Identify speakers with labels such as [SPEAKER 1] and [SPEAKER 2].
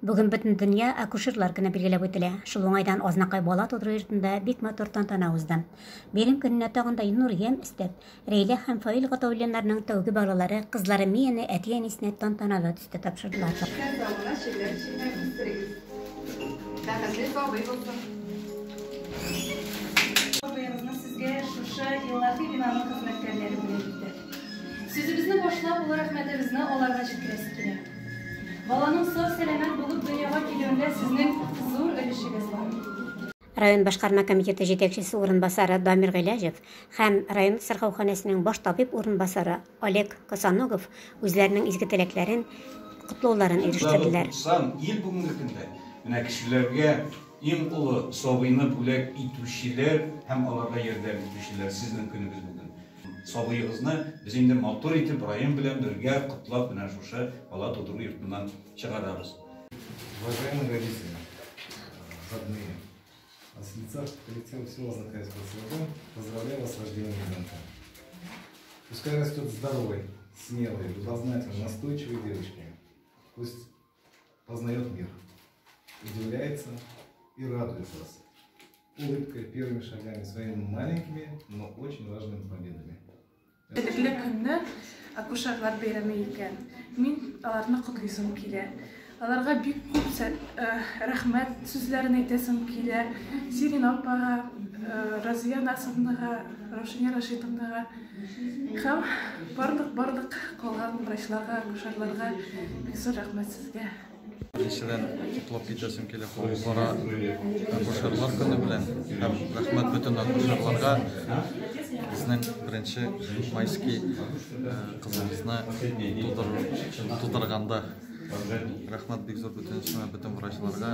[SPEAKER 1] Бүген Бөтендөнья акушерлар көне билгеләп үтелә. Шул уңайдан Азнакай бала тудыру йортында бик матур тантана узды. Бәйрәм көненә тагын да нур-ямь өстәп, Рәйлә һәм Фаил Гатауллиннарның тәүге балалары, кызлары Мияне әти-әнисенә тантаналы төстә тапшырдылар.
[SPEAKER 2] Үскән замана чирләр эченнән үстерегез. Бәхетле сабый булсын.
[SPEAKER 3] Сабыегызны сезгә шушы илаһи бинаның хезмәткәрләре бүләк итте. Сүзебезне башлап, олы рәхмәтебезне аларга җиткерәсе килә. Баланың сау-сәламәт булып дөньяга килүендә сезнең зур өлешегез бар.
[SPEAKER 1] Район башкарма комитеты җитәкчесе урынбасары Дамир Гыйләҗев һәм район сырхауханәсенең баш табиб урынбасары Олег Косоногов үзләренең изге теләкләрен, котлауларын ирештерделәр.
[SPEAKER 4] 90 ел бүгенге көндә менә кешеләргә иң олы сабыйны бүләк итүчеләр һәм аларга ярдәм итүчеләр сезнең көнегез бүген. Сабыегызны без инде матур итеп район белән бергә котлап менә шушы бала тудыру йортыннан чыгарабыз.
[SPEAKER 5] Уважаемые родители, родные, от лица коллектива всего Азнакаевского ЦВД поздравляю вас с рождением ребенка. Пускай растет здоровой, смелой, любознательной, настойчивой девочкой. Пусть познает мир, удивляется и радует вас улыбкой, первыми шагами, своими маленькими, но очень важными победами.
[SPEAKER 3] Истәлекле көнне акушерлар бәйрәме икән. Мин аларны котлыйсым килә. Аларга бик күп рәхмәт сүзләрен әйтәсем килә. Сирин апага, Разия Насовнага, Раушания Рашитовнага һәм барлык-барлык калган врачларга, акушерларга бик зур рәхмәт сезгә.
[SPEAKER 6] Беренчедән, котлап китәсем килә Халыкара акушерлар көне белән һәм рәхмәт бөтен акушерларга безнең беренче майский кызыбызны тудырганда. Рәхмәт бик зур бөтенесенә, бөтен врачларга.